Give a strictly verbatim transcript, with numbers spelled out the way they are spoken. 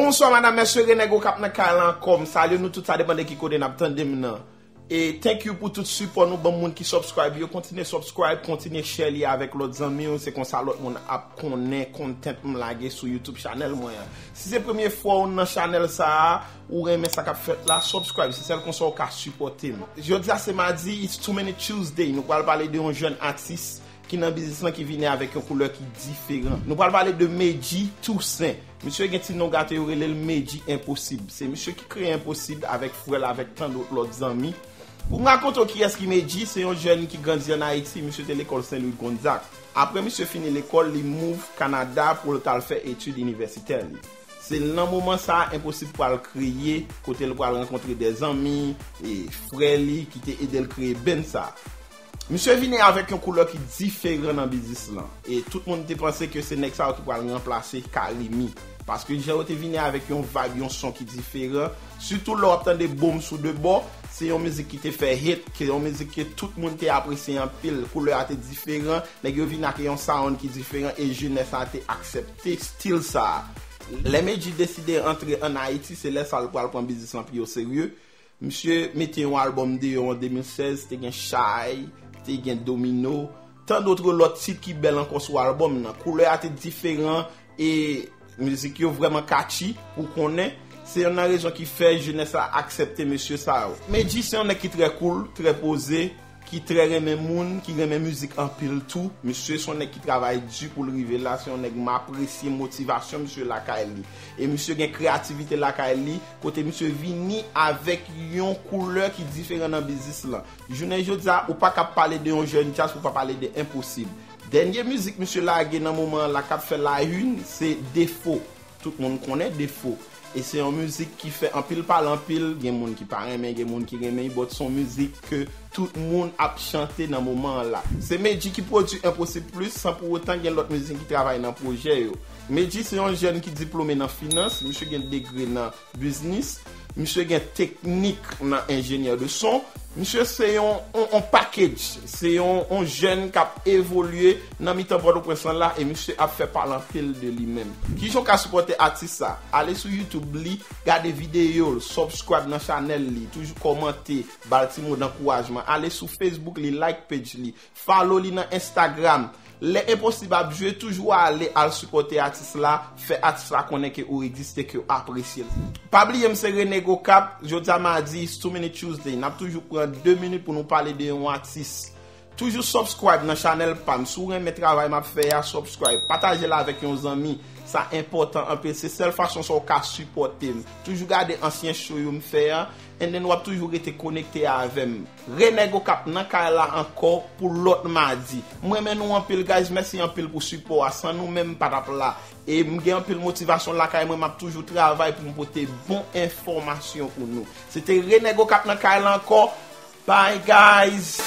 Bonswa madam, mesye, Rene Gokap nan kay la ankò. M salye nou tout, sa depann de ki kote n ap tande m nan. E thank you pou tout sipò nou ban moun ki subscribe yo. Kontinye subscribe, kontinye share li avèk lòt zanmi w. Se konsa lòt moun ap konnen content m lage sou YouTube channel mwen an. Si se premye fwa w nan channel sa a, ou renmen sa k ap fèt la, subscribe. Se sèl konsa w ka sipòte m. Jodi a se madi, it's Too Many Tuesday. Nou pral pale de yon jèn atis ki nan biznis lan ki vini avèk yon koulè ki diferan. Nou pral pale de Medjy Toussaint. Misye gen ti non gate, yo rele l Medjy Enposib. Se misye ki kreye Enposib avèk frè l, avèk tan dòt lòt zanmi. Pou m rakonte w kiyès ki Medjy, se yon jèn ki grandi ann Ayiti, misye te lekòl Saint Louis Gonzague. Apre misye fini lekòl, li move Kanada pou l t al fè etid inivèsitè li. Se nan moman sa a Enposib pral kreye, kote l pral rankontre de zanmi, e frè li ki te ede l kreye band sa a. Misye vini avèk yon koulè ki diferan nan biznis lan. E tout moun te panse ke se nèg sa yo ki pral ranplase Carimi. Paske jan yo te vini avèk yon vibe, yon son ki diferan. Sitou lè w ap tande Boom sou de bò, se yon mizik ki te fè hit, ke yon mizik ke tout moun te apresye anpil. Koulè a te diferan, nèg yo vini ak yon sound ki diferan e jenès la te aksepte stil sa a. Lè Medjy deside antre ann Ayiti, se lè sa l pral pran biznis lan pi o serye. Misye mete yon albòm deyò an de mil sèz, te gen Chay, te gen Domino, tandòt lòt tit ki bèl ankò sou albòm nan. Koulè a te diferan e mizik yo vrèman catchy pou konnen. Se yonn nan rezon ki fè jenès la aksepte mesye sa yo. Medjy se yon nèg ki trè cool, trè poze, ki trè renmen moun, ki renmen mizik anpil tou. Misye se yon nèg ki travay di pou l rive la, se yon nèg m apresye motivasyon misye lakay li. E misye gen kreyativite lakay li, kote misye vini avèk yon koulè ki diferan nan biznis lan. Jounen jodi a, ou pa ka pale de yon jèn djaz pou pa pale de Enposib. Dènye mizik misye lage nan moman an la k ap fè la une, se Defo. Tout moun konnen Defo. E se yon mizik ki fè anpil pale anpil, gen moun ki pa renmen, gen moun ki renmen, but se yon mizik ke tout moun ap chante nan moman an la. Se Medjy ki pwodui Enposib Plis, san pou otan gen lòt mizisyen ki travay nan pwojè yo. Medjy se yon jèn ki diplome nan finans, misye gen degre nan biznis, misye gen teknik nan enjenyè de son, misye se yon, yon, yon package, se yon, yon jèn k ap evolye nan mitan Pòtoprens lan la e misye ap fè pale anpil de li menm. Kijan w ka sipòte atis sa? Ale sou YouTube li, gade videyo l, subscribe nan chanèl li, toujou kòmante, ba l ti mo dankourajman. Ale sou Facebook li, like page li, follow li nan Instagram. Lè Enposib ap jwe, toujou ale al sipòte atis la, fè atis la konnen ke ou egziste, ke w apresye l. Pa bliye m se Rene Gokap, jodi a madi, it's Too Many Tuesday, n ap toujou pran de minit pou nou pale de yon atis. Toujou subscribe nan chanèl pa m. Si w renmen travay m ap fè a, subscribe. Pataje l avèk yon zanmi. Sa enpòtan anpil. Se sèl fason sa w ka sipòte m. Toujou gade ansyen show yo m fè a. And then w ap toujou rete konekte avè m. Rene Gokap nan kay la ankò pou lòt madi. M renmen nou anpil, guys. Mèsi anpil pou sipò a. San nou menm, m pa t ap la. E m gen anpil motivasyon lakay mwen. M ap toujou travay pou m pote bon enfòmasyon pou nou. Se te Rene Gokap nan kay la ankò. Bye, guys.